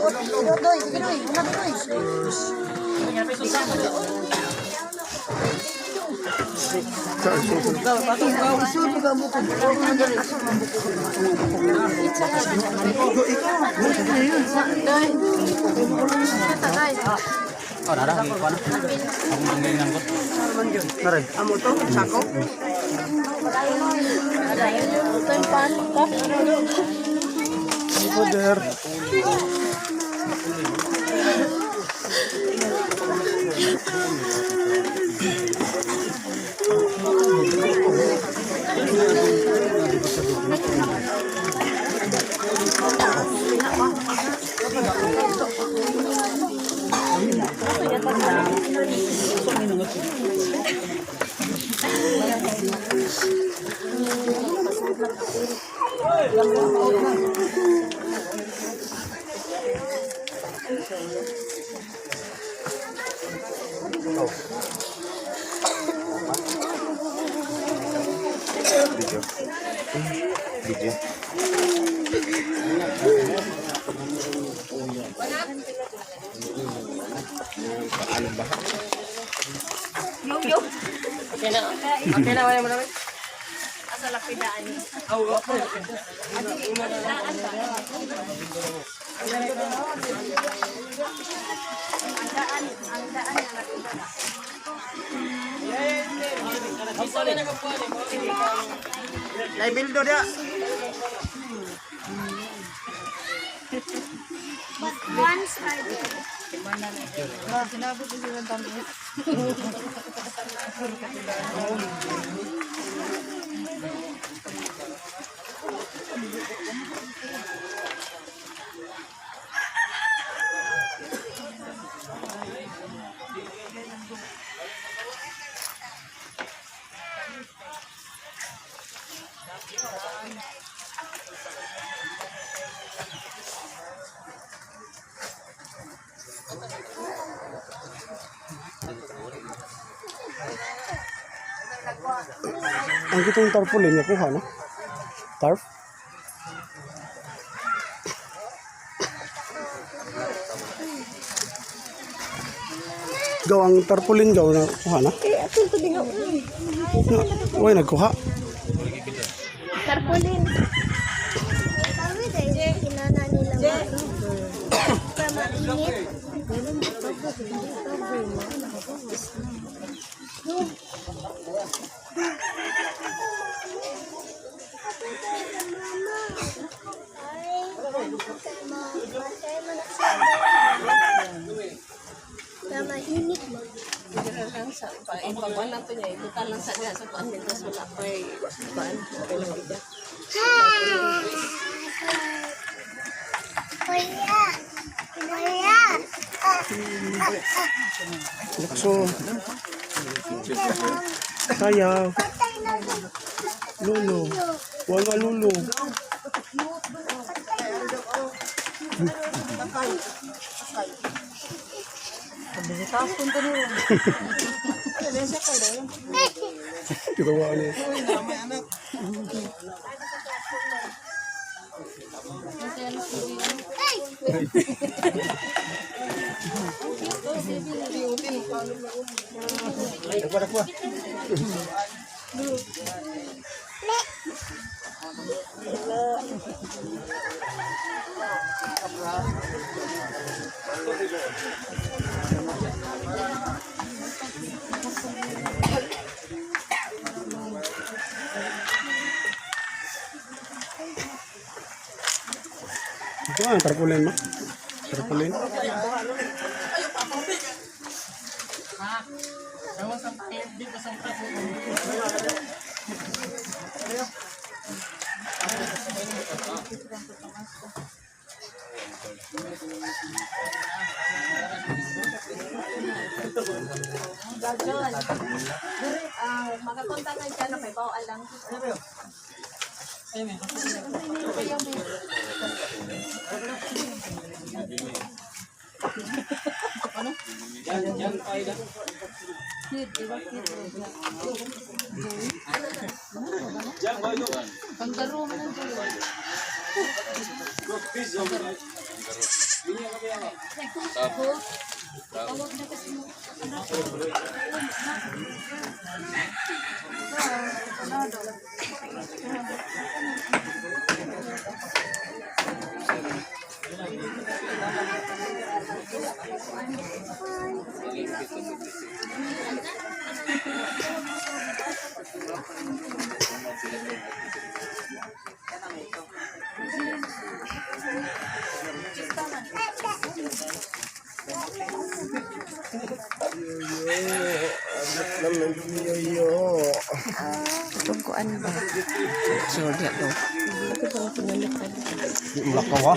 Doy, sige doy, una doy. Oh, nara, ko na. Ako ang ginanggot. Naray. Amo to, sako. Order. Video. Video. Okay na. Okay na, wala mo naman. Asa lapidaan niya. Ang daan na lapidaan. Lai bildo dia. But once I did. Ang kitong tarpaulin niya kuha, no? Tarp? Gaw ang tarpaulin gaw na kuha na. Eh, ato to din. Na, uy, nagkuha. Tarpaulin. Kami dahil kinana nila para mainit. Na mainit mo. Lang sa pagwan lang to niya, ibutan lang sa niya sa kuan dito wala pa kuan. Okay lang gid. Kuya! Kuya! Lakso. Sayaw. Patay na si Lulo. Wala lulo. Ginawa niya. Ito ang tarpaulin mo. Tarpaulin. John. Ah, makakonta na siya na kay bawal lang. Yo. Itong kuan ba? Sure, diya do. Ito pang pinalitan. Di mulakaw ha.